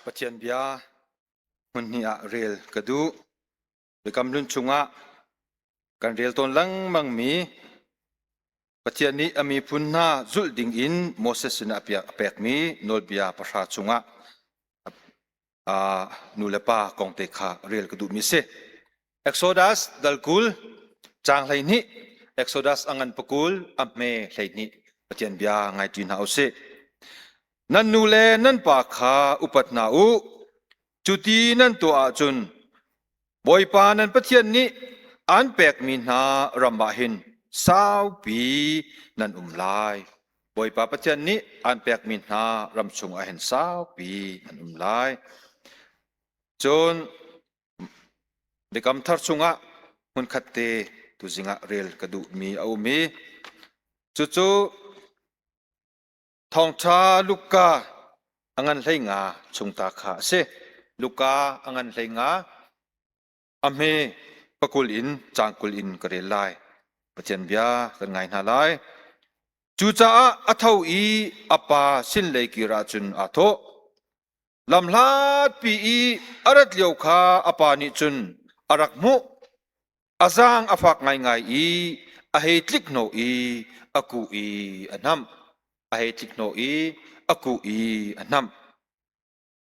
Pathian bia hmun hnih ah rel ka duh. Biakam Hlun chungah kan rel tawn lengmang mi Pathian nih a miphun hna zulh ding in Moses sinah a pekmi nawlbia pahra chungah nu le pa kong te kha rel ka duhmi si. Exodus dal 20 caang 12 Exodus a ngan pakul a hme 12 Pathian bia ngai ṭi hna usih. Nan nu le nan pa kha upat hna u. Cuti nan tuah ahcun Bawipa nan Pathian nih aan pekmi hna ram ah hin saupi nan um lai. Bawipa Pathian nih aan pekmi hna ram chungah hin saupi nan um lai. Cun Biakam Thar chungah hmunkhat te tuzing ah rel ka duhmi a um i cucu Thawngṭha Luka a ngan 15 chung ta kha a si. Luka a ngan 15 a hme pakul in caang 20 in ka rel lai. Pathian bia kan ngai hna lai. Cucaah a tho i a pa sin lei kir ah cun aa thawh. Lamhlatpi i a rat lio kha a pa nih cun a rak hmuh. A zaang a fak ngaingai i a hei tlik hnawh i a kuh i a hnamh. A hei tlik hnawh i a kuh i a hnamh.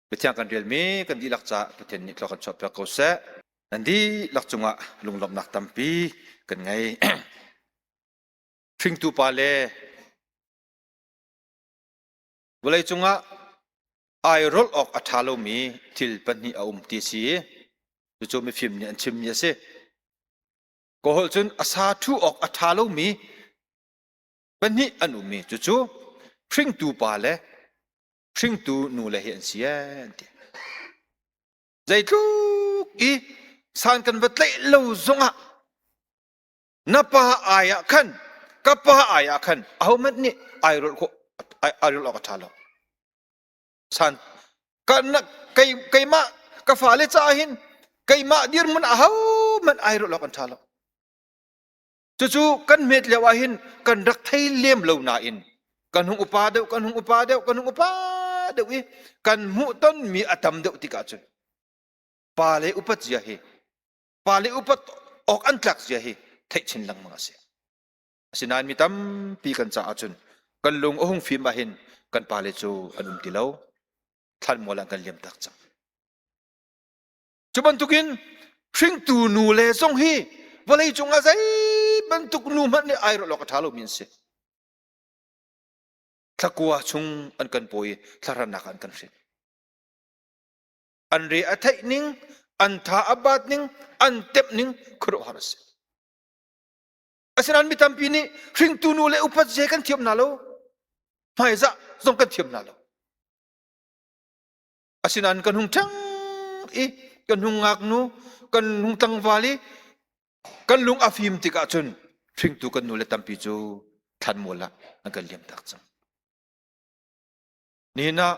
Biathiang kan relmi kan dihlak caah Pathian nih thlua kan chuahpiak ko seh. Nan dihlak cungah lunglawmhnak tampi kan ngei. Hringtu pa le Vawleicung ah airolh awk a ṭha lomi thil pahnih a um ti a si i cucu mifim nih an chimmi a si. Kawlholh cun a sa ṭhu awk a ṭha lomi pahnih an um i cucu hringtu pa le hringtu nu le hi an si ee an ti. Zeitluk i san kan va tlaih lo zongah na pa ai ah khan ka pa ai ah khan ahohmanh nih airolh khawh airolh awk a ṭha lo san ka na kei keimah ka fale caah hin keimah dirhmun ahohmanh airolh awk an ṭha lo cucu kan hmet lio ah hin kan rak thei lem lo nain kan hung upa deuh kan hung upa deuh kan hung upa deuh i kan hmuhtonmi a tam deuh tikah cun pa le upat zia hi pale upat awk an tlak zia hi theih chin lengmang a si. Asinain mi tampi kan caah cun kan lung a hung fim ahhin kan pale cu an um ti lo. Thlanmual ah kan liam tak cang. Cu bantukin hringtu nu le zong hi vawlei cungah zei bantuk nu hmanh nih airolh awk a ṭha lomi an si. Thlakua chung an kan pawi i thlahrannak ah an kan hrin. An re a theih ning, an tha a bat ning, an temh ning khuaruahhar a si. Asinain mi tampi nih hringtu nu le upat ze kan thiam hna lo. Hmaizah zong kan thiam hna lo. Asinain kan hung ṭhang i kan hung ngaknu, kan hung tlangval i kan lung a fim tikah cun hringtu kan nu le tampi cu thlanmual ah an kan liam tak cang. Nihin ah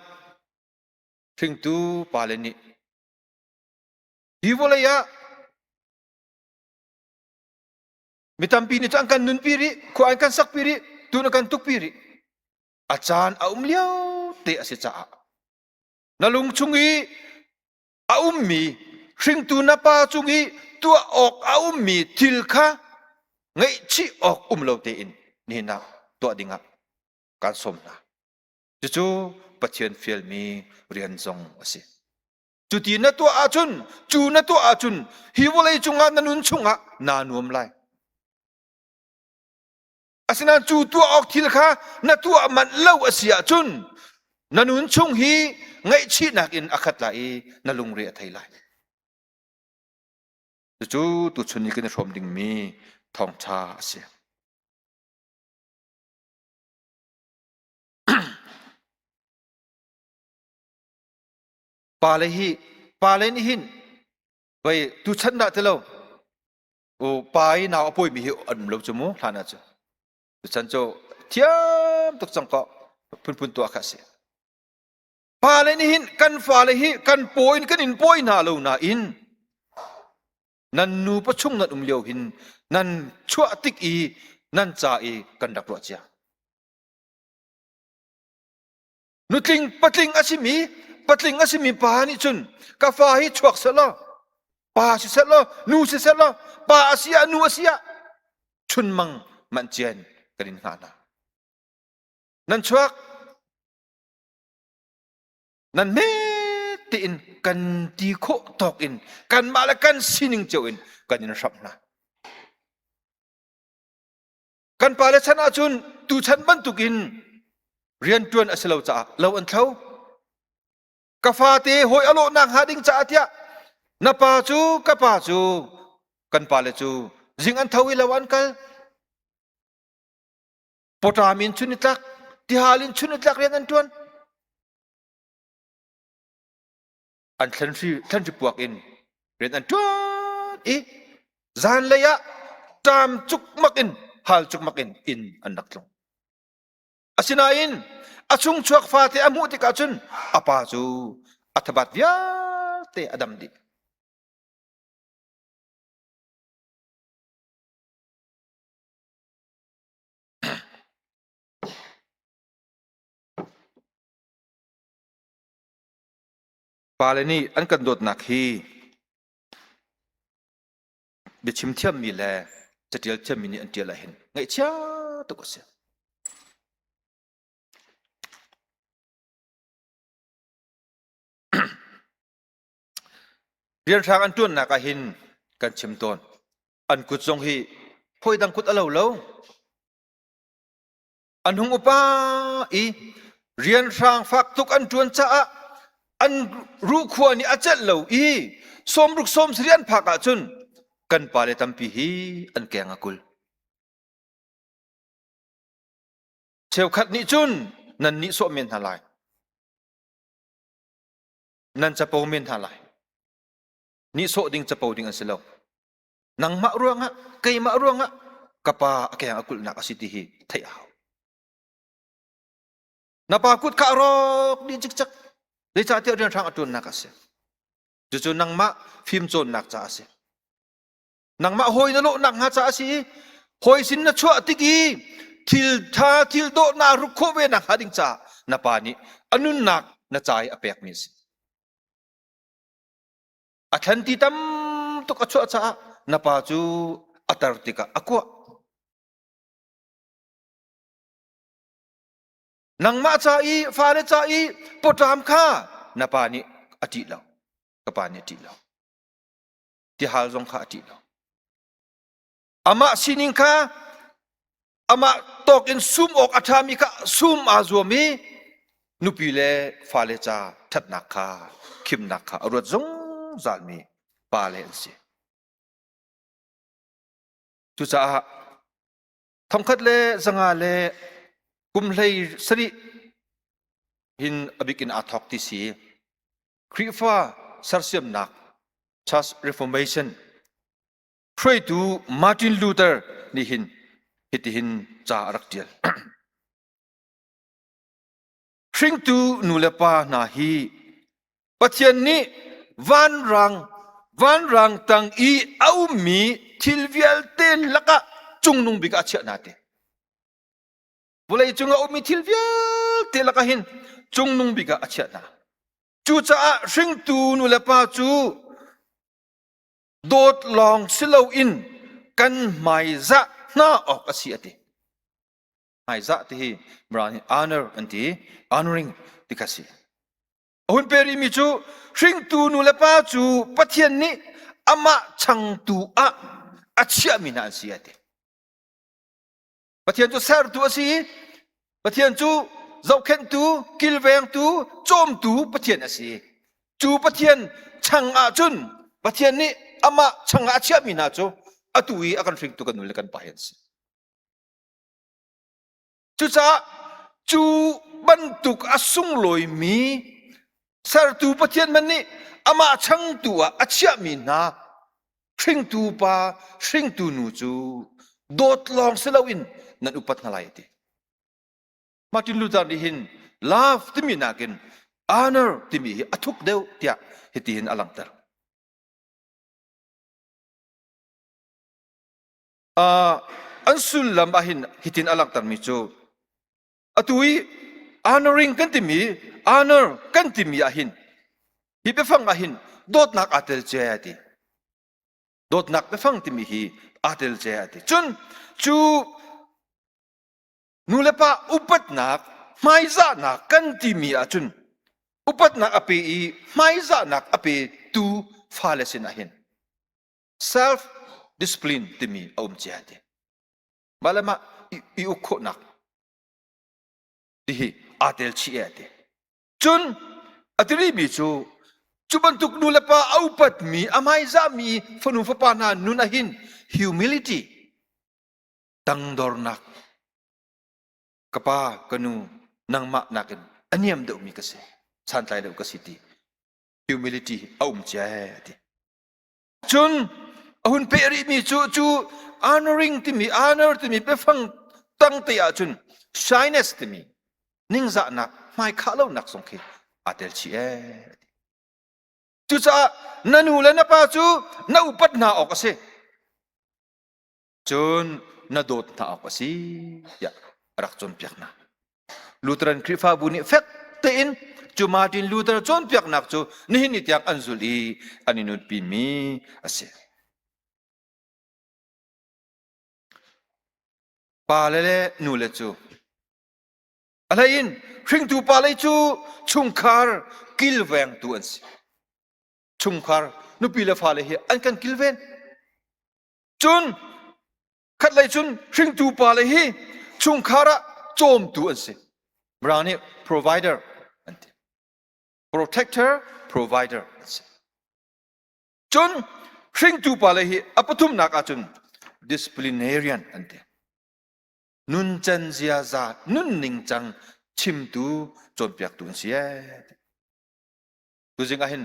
hringtu pale nih hi vawlei ah mi tampi nih cu an kan nunpi rih khua an kan sakpi rih tun an kan tukpi rih a caan a um lio te a si caah na lung chung i a ummi hringtu na pa cung i tuah awk a ummi thil kha ngaihchih awk um lo tein nihin ah tuah dingah kaan sawm hna Cucu Pathian fialmi rian zong a si. Cuti na tuah ahcun, cu na tuah ahcun hi vawlei cungah na nun chungah naa nuam lai. Asinain cu tuah awk thil kha na tuah manh lo a si ahcun na nun chung hi ngaihchihnak in a khat lai i na lungre a thei lai. Cucu tuchun i kan i hrawm dingmi thawngṭha a si. Pale hi pale nih hin vei tuchan dah ti lo u pa i nau a pawimi hi an um lo cu mu hlan ah cu tuchan cu thiam tuk cang ko phunphun tuah kha a si pale nih hin kan fale hi kan pawi in kan in pawi hna lo nain nan nu pachung nan um lio hin nan chuah tik i nan ca i kan rak ruah cia Nutling patling a simi patling a simi pa nih cun ka fa hi chuak seh law pa si seh law nu si seh law pa a si ah nu a si ah chunmang manh cian kan in hngah hna. Nan chuak nan hme tein kan ti khawh tawk in kanmah le kan sining cio in kan in hramh hna. Kan pale chan ahcun tuchan bantukin rianṭuan a si lo caah lo an thlo. Ka fate hawi a lawhnak hnga ding caah tiah na pa cu ka pa cu kan pale cu zing an tho i lo an kal. Pawṭam in chun i tlak, tihal in chun i tlak rian an ṭuan. An thlenhri thlenhri puak in rian an ṭuan i zanlei ah ṭam cukmak in hal cukmak in inn an rak tlung. Asinain a chungchuak fate a hmuh tikah cun a pa cu a thabat vialte a dam dih. Pale nih an kan dawtnak hi biachim thiammi le catial thiammi nih an ṭial ahhin ngaihchia tuk a si. Rianhrang an ṭuannak ahhin kan chim tawn. An kut zong hi hawi dang kut a lo lo. An hung upa i rianhrang fak tuk an ṭuan caah an ruhkhua nih a celh lo i sawmruk sawmsarih an phak ahcun kan pale tampi hi an keng a kul. Cheukhat nih cun nan nihsawh men hna lai. Nan capo men hna lai. Nihsawh ding capo ding an si lo. Nangmah ruangah keimah ruangah ka pa a keng a kulhnak a si ti hi theih a hau. Na pa kut kha a rawk dih cikcek. Zeicahtiah rianhrang a ṭuannak a si. Cucu nangmah fimcawnnak ca a si. Nangmah hawi na lawhnak hnga ca a si i hawi sin na chuah tik i thil ṭha thil dawh naa ruk khawh ve nak hnga ding caah na pa nih a nunnak na ca i a pekmi a si. A thlanti tam tuk a chuah caah na pa cu a tar tikah a kuah. Nangmah ca i fale ca i pawṭam kha na pa nih a ṭih lo. Ka pa nih a ṭih lo. Tihal zong kha a ṭih lo. Amah sining kha amah tawk in sum awk a ṭhami kha sum aa zuam i nupi le fale ca ṭhatnak kha khimnak kha a ruat zungzalmi pale an si. Cucaah thongkhat le zanga le kum hlei sarih hin a bik in aa thawk ti si. Khrihfa sersiamnak Church Reformation hruaitu Martin Luther nih hin hitihin ca a rak ṭial. Hringtu nu le pa hna hi Pathian nih vanrang vanrang tang i a ummi thil vialte lakah cungnung bik ah a chiah hna ti. Vawlei cung a ummi thil vialte lakah hin cungnung bik ah a chiah hna. Cucaah hringtu nu le pa cu dawt lawng si loin kan hmaizah hna awk a si a ti. Hmaizah ti hi Mirang nih honor an ti, honoring ti kha si. A hun pe rihmi cu hringtu nu le pa cu Pathian nih amah changtu ah a chiahmi hna an si a ti. Pathian cu sertu a si i Pathian cu zohkhenhtu, kilvengtu, cawmtu Pathian a si. Cu Pathian chang ahcun Pathian nih amah chang ah a chiahmi hna cu atu i a kan hringtu kan nu le kan pa hi an si. Cucaah cu bantuk a sunglawimi sertu Pathian man nih amah changtu ah a chiahmi hna hringtu pa hringtu nu cu dawt lawng si loin nan upat hna lai a ti. Martin Luther nih hin love timi nakin honor timi hi a thuk deuh tiah hitihin a langhter. An sullam ahhin hitin a langhtermi cu atu i honoring kan timi honor kan timi ah hin hi biafang ah hin dawtnak aa tel cia ti. Dawtnak biafang timi hi aa tel cia ti. Cun cu nu le pa upatnak hmaizahnak kan timi ahcun upatnak a pe i hmaizahnak a pe tu fale sin ah hin self discipline timi a um cia ti. Mah le mah i uk khawhnak ti hi aa tel chih e ti. Cun a tirimi cu cu bantuk nu le pa a upatmi a hmaizahmi fanu fapa hna nun ahhin humility tangdornak ka pa ka nu nangmah nakin a niam deuhmi ka si santlai deuh ka si ti humility a um cia a ti. Cun a hun peh rihmi cu cu honoring timi honor timi biafang tangte ahcun shyness timi ningzahnak hmaikhah lonak zong khi aa tel chih ee. Cucaah na nu le na pa cu na upat hna awk a si. Cun na dawt hna awk a si tiah a rak cawnpiak hna. Lutheran Khrihfabu nih fek tein cu Martin Luther cawnpiaknak cu nihin ni tiang an zulh i an i nunpimi a si. Pale le nule cu a hlei in hringtu pale cu chungkhar kilvengtu an si. Chungkhar nupi le fale hi an kan kilven. Cun Khatlei cun hringtu pale hi chungkhar ah cawmtu an si. Mirang nih provider an ti. Protector, provider an si. Cun hringtu pale hi a pathumnak ahcun disciplinarian an ti. Nuncan ziaza, nunning cang chimtu, cawnpiaktu an si ee. Tuzing ah hin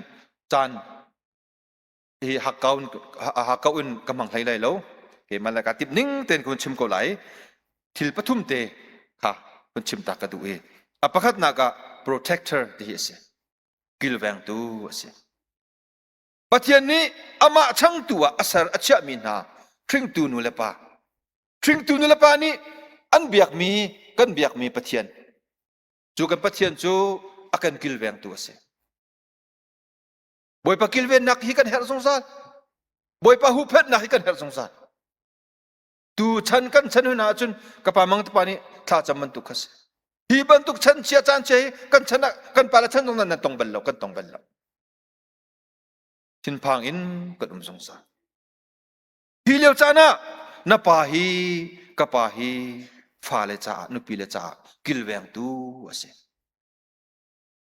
caan hi hakkau in hakkau in ka hmang hlei lai lo keimah le ka tip ning tein kun chim ko lai thil pathum te kha kun chim ta ka duh i a pakhatnak ah protector ti hi a si kilvengtu a si Pathian nih amah changtu ah a ser a chiahmi hna hringtu nu le pa hringtu nu le pa nih an biakmi kan biakmi Pathian cu kan Pathian cu a kan kilvengtu a si Bawipa kilvennak hi kan herh zungzal. Bawipa huhphenhnak hi kan herh zungzal. Tu chan kan chan hun ahcun ka pa mang pa nih thla cam bantuk kha si. Hi bantuk chan chia caan chia hi kan chan ah kan pa le chan zong nan tong bal lo kan tong bal lo. Thinphang in kan um zungzal. Hi lio caan ah na pa hi ka pa hi fale caah nupi le caah kilvengtu a si.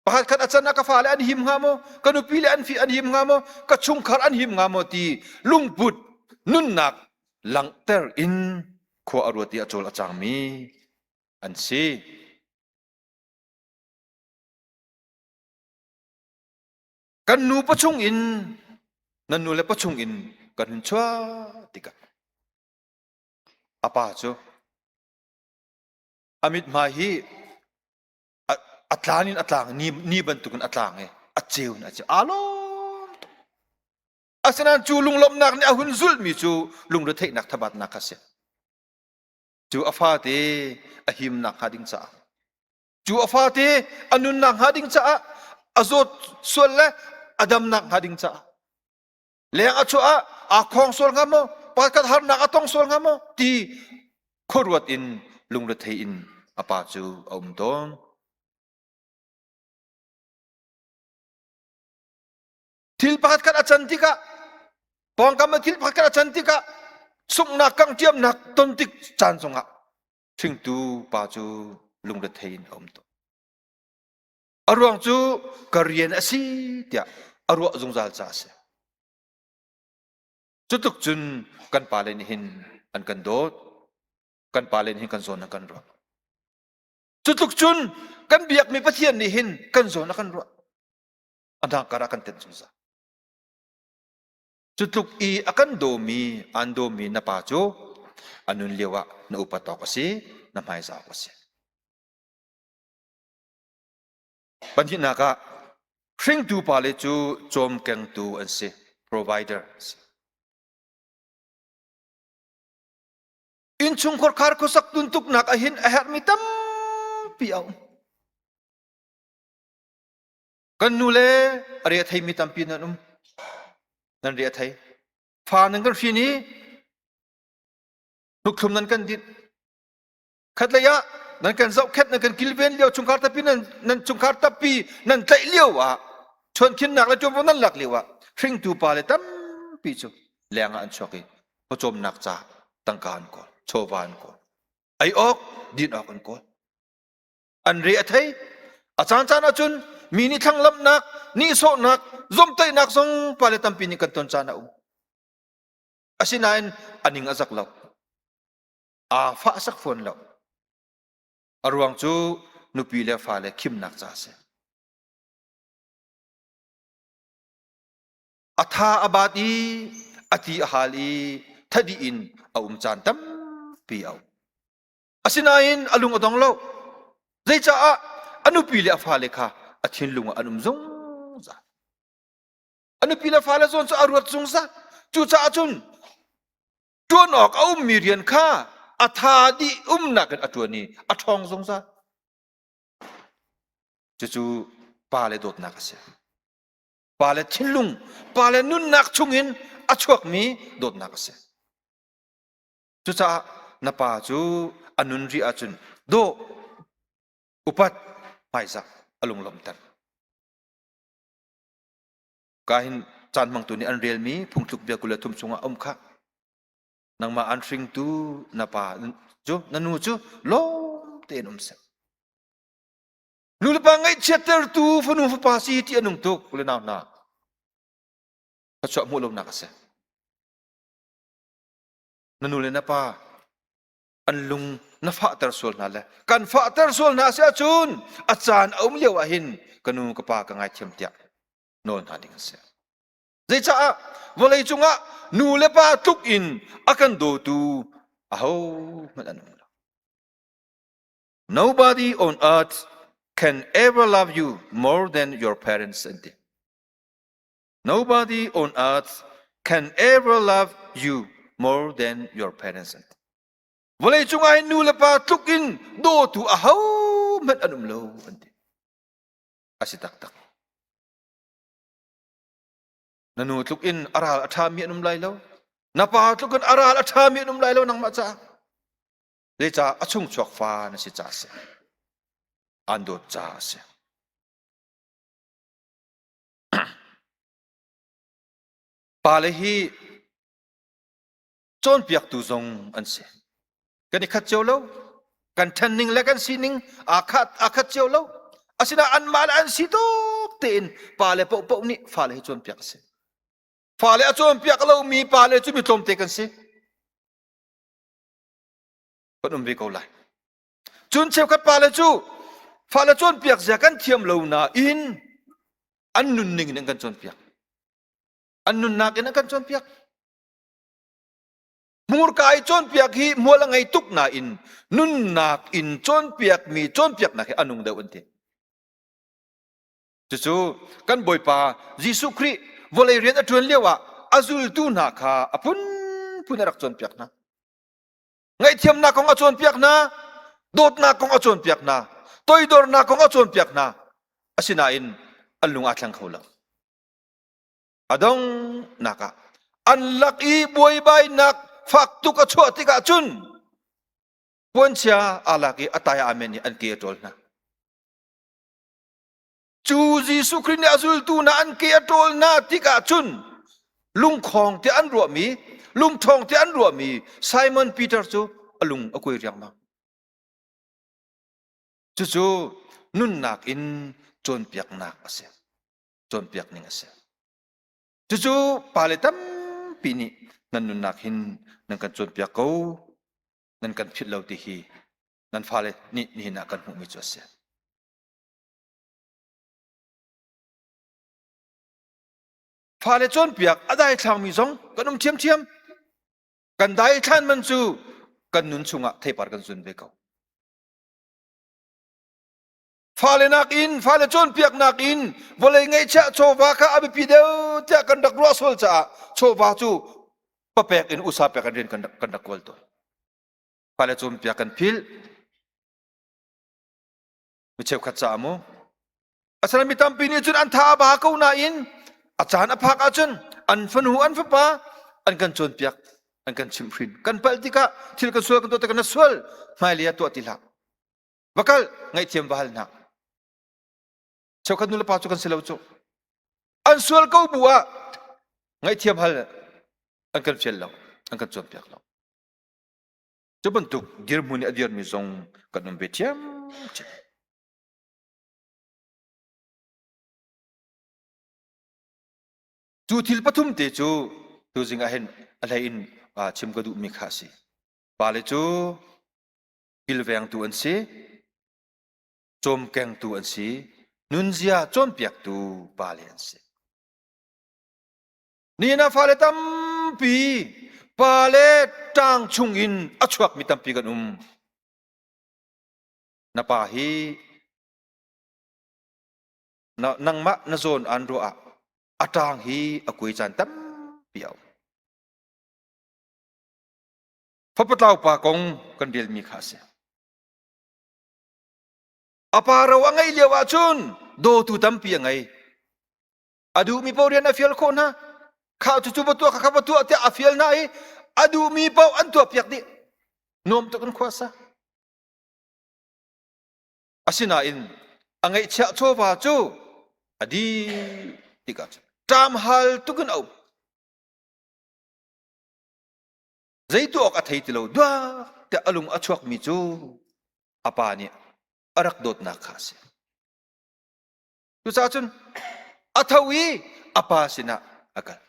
Pakhat khat a can ah ka fale an him hnga maw ka nupi le an fi an him hnga maw ka chungkhar an him hnga maw ti lungput nunnak langhter in khua a ruat i a cawl a cangmi an si. Kan nu pachung in nan nu le pachung in kan hun chuah tikah a pa cu a mithmai hi a tlan in a tlang ni, ni bantukin a tlang i a ceu in a ceu aa lawm tuk asinain cu lunglawmhnak nih a hun zulhmi cu lungretheihnak thabatnak kha si cu a fate a himnak hnga ding caah cu a fate a nunnak hnga ding caah a zawt sual le a damnak hnga ding caah leng a chuah ah aa khawng sual hnga maw pakhat harnak a tong sual hnga maw ti khuaruat in lungrethei in a pa cu a um tawn thil pakhat khat a can tikah pawngkam ah thil pakhat khat a can tikah sunghnak kangṭiamnak ton tik caan zongah hringtu pa cu lungrethei in a um tawn A ruang cu ka rian a si tiah a ruah zungzal caah a si. Cutluk cun kan pale nih hin an kan dawt. Kan pale nih hin kan zawn an kan ruah. Cutluk cun kan biakmi Pathian nih hin kan zawn a kan ruah. A hna ah kan tenh zungzal. Cutluk i a kan dawmi, aan dawmi na pa cu a nun lio ah na upat awk a si, na hmaizah awk a si. Pahnihnak ah hringtu pale cu cawmkengtu an si, provider an si. Innchungkhar khar khuasak tuntuknak ahhin a herhmi tampi a um. Kan nu le a re a theimi tampi nan um. Nan re a thei. Fa nan kan hrin i hnukthum nan kan dinh. Khatlei ah nan kan zohkhenh nan kan kilven lio chungkhar tapi nan nan chungkhar tappi nan tlaih lio ah chuankhinnak le ṭuanvo nan lak lio ah hringtu pa le tampi cu leng ah an chuak i pawcawmnak ca tangka an kawl chawva an kawl ei awk din awk an kawl an re a thei a caan caan ahcun mi nih thlanglamhnak nihsawhnak zomtaihnak zong pale tampi nih kan ton caan a um asinain a ning a zak lo aa fahsak fawn lo. A ruang cu nupi le fale khimnak ca a si. A tha a bat i a ti a hal i thadi in a um caan tampi a um. Asinain a lung a dong lo. Zeicaah a nupi le a fale kha a thinlung ah an um zungzal. A nupi le fale zawn cu a ruat zungzal. Cucaah cun ṭuan awk a ummi rian kha a tha dih umnak in a ṭuan i a ṭhawng zungzal. Cucu pa le dawtnak a si. Pa le thinlung, pa le nunnak chungin a chuakmi dawtnak a si. Cucaah na pa cu a nun rih ahcun dawh, upat, hmaizah a lunglawmhter. Ka hin caan hmangtu nih an relmi phungtluk bia 23 chungah a um khah. Nangmah an hringtu na pa cu na nu cu lawm tein um seh. Nu le pa ngaihchiattertu fanu fapa si ti a nung tuk le nau hna. Thluachuah hmuh lonak a si. Na nu le na pa an lung na fahter sual hna le kan fahter sual hna si ahcun a caan a um lio ah hin ka nu ka pa ka ngaithiam tiah nawl hna ding a si. Zeicaah vawlei cungah nu le pa tluk in a kan dawtu ahohmanh an um lo. Nobody on earth can ever love you more than your parents an ti. Nobody on earth can ever love you more than your parents an ti. Vawlei cungah hin nu le pa tluk in dawtu ahohmanh an um lo an ti. A si taktak. Na nu tluk in a ral a ṭhami an um lai lo. Na pa tluk in a ral a ṭhami an um lai lo nangmah caah. Zeicah a chungchuak fa na si caah a si. An dawt caah a si. Pale hi cawnpiaktu zong an si. Kan i khat cio lo. Kan ṭhenning le kan sining aa khat, aa khat cio lo. Asinain anmah le an si tuk tein pale paohpaoh nih fale hi cawnpiak a si. Fale a cawnpiak lomi pale cu mi tlawmte kan si. Kan um ve ko lai. Cun cheukhat pale cu fale cawnpiak zia kan thiam lo nain an nunning in an kan cawnpiak. An nunnak in an kan cawnpiak. Hmurka i cawnpiak hi hmual a ngei tuk nain nunnak in cawnpiakmi cawnpiaknak hi a nung deuh an ti. Cucu kan Bawipa Jesuh Khrih vawlei rian a ṭuan lioah a zultu hna kha a phunphun a rak cawnpiak hna. Ngaihthiamnak kong a cawnpiak hna, dawtnak kong a cawnpiak hna, toidornak kong a cawnpiak hna. Asinain an lung aa thleng kho lo. A donghnak ah an lak i buaibainak fak tuk a chuah tikah cun puanchia aa lak i a tai amen i an ke a ṭawl hna. Cu Jesuh Khrih nih a zultu hna an ke a ṭawl hna tikah cun lungkhawng tiah an ruahmi, lungṭhawng tiah an ruahmi Simon Peter cu a lung a kuai riangmang. Cucu nunnak in cawnpiaknak a si. Cawnpiak ning a si. Cucu pale tampi nih nan nunnak hin nan kan cawnpiak ko, nan kan philh lo ti hi nan fale nih nihin ah kan hmuhmi cu a si. Fale cawnpiak a daithlangmi zong kan um ṭhiamṭhiam. Kan daithlan man cu kan nun chungah theipar kan zun ve ko. Fale nakin, fale cawnpiaknak in vawlei ngeihchiah chawva kha a biapi deuh tiah kan rak ruah sual caah chawva cu papek in usa pek in rian kan rak, kan rak kawl tawn. Fale cawnpiak kan philh. Mi cheukhat caah mu. Asinain mi tampi nih cun an tha a ba ko nain a caan a phak ahcun an fanu an fapa an kan cawnpiak an kan chimhhrin. Kan palh tikah thil kan sual kan tuah tikah na sual hmailei ah tuah ti hlah. Va kal ngaihthiam va hal hna. Cheukhat nulepa cu kan si lo cu. An sual ko bu ah ngaihthiam hal an kan fial lo, an kan cawnpiak lo. Cu bantuk dirhmun i a dirmi zong kan um ve ṭhiamṭhiam. Cu thil pathum te cu tuzing ah hin a hlei in chim ka duhmi kha a si. Pale cu kilvengtu an si, cawmkengtu an si, nunzia cawnpiaktu pale an si. Nihin ah fale tampi pale ṭang chung in a chuakmi tampi kan um. Na pa hi na, nangmah na zawn aan ruah ah a ṭang hi a kuai caan tampi a um. Fapatlau pa kong kan relmi kha a si. A pa ro a ngeih lio ahcun dawtu tampi a ngei. A duhmi paoh rian a fial khawh hna. Kha cucu va tuah kha kha va tuah tiah a fial hna i a duhmi paoh an tuahpiak dih. Nuam tuk in khua sa. Asinain a ngeihchiah chawva cu a dih tikah cun ṭam hal tuk in a um. Zei tuah awk a thei ti lo duak tiah a lung a chuakmi cu a pa nih a rak dawtnak kha a si. Cucaah cun a tho i a pa sinah a kal.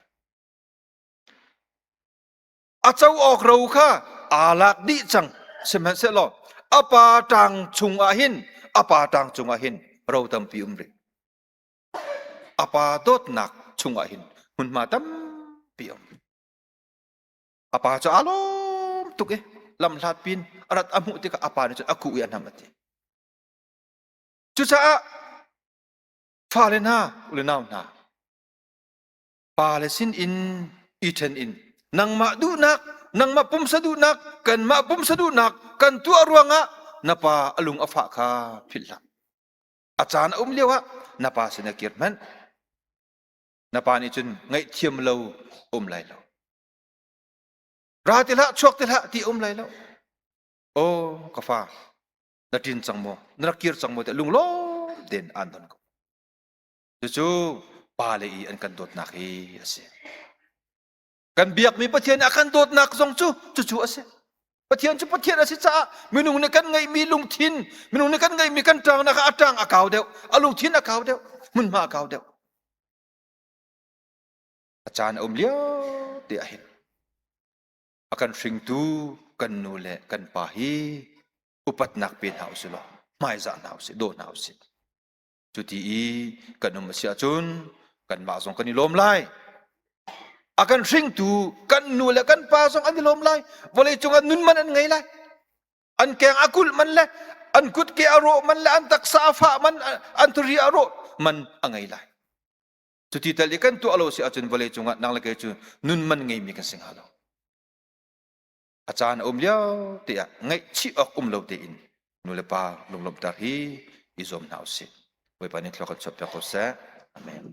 A co awk ro kha aa lak dih cang sihmanhsehlaw a pa ṭang chungah hin a pa ṭang cungah hin ro tampi um rih. A pa dawtnak chungah hin hmunhma tampi um. A pa cu aa lawm tuk i lamhlat pin a rat a hmuh tikah a pa nih cun a kuh i a hnam a ti. Cucaah fale hna, u le nau hna, pale sin in i ṭhen in nangmah duhnak, nangmah pumsa duhnak, kanmah pumsa duhnak kan tuah ruangah na pa a lung a fah kha philh hlah. A caan a um lioah na pa sin a kir hmanh. Na pa nih cun ngaihthiam lo um lai lo. Ra ti hlah, chuak ti hlah ti um lai lo. Aw ka fa, na ṭin cang maw na rak kir cang maw tiah lunglawm tein aan don ko cucu pale i an kan dawtnak hi a si kan biakmi Pathian a kan dawtnak zong cu cucu a si Pathian cu Pathian a si caah minung nih kan ngeihmi lungthin minung nih kan ngeihmi kan ṭangnak ah a ṭang a kau deuh a lungthin a kau deuh hmunhma a kau deuh a caan a um lio te ah hin a kan hringtu kan nu le kan pa hi upatnak pe hna usih law hmaizah hna usih daw hna usih cuti i kan um a si ahcun kanmah zong kan i lawm lai a kan hringtu kan nu le kan pa zong an i lawm lai vawlei cungah nun man an ngei lai an keng a kulh man le an kut ke a rawh man le an taksa a fah man an thuri a rawh man a ngei lai cuti tal i kan tuah lo si ahcun vawlei cungah nang le kei cu nun man ngeimi kan si hnga lo a caan a um lio te ah ngaihchih awk um lo tein nu le pa lunglawmhter hi i zuam hna usih. Bawipa nih thlua kan chuahpiak ko seh. Amen.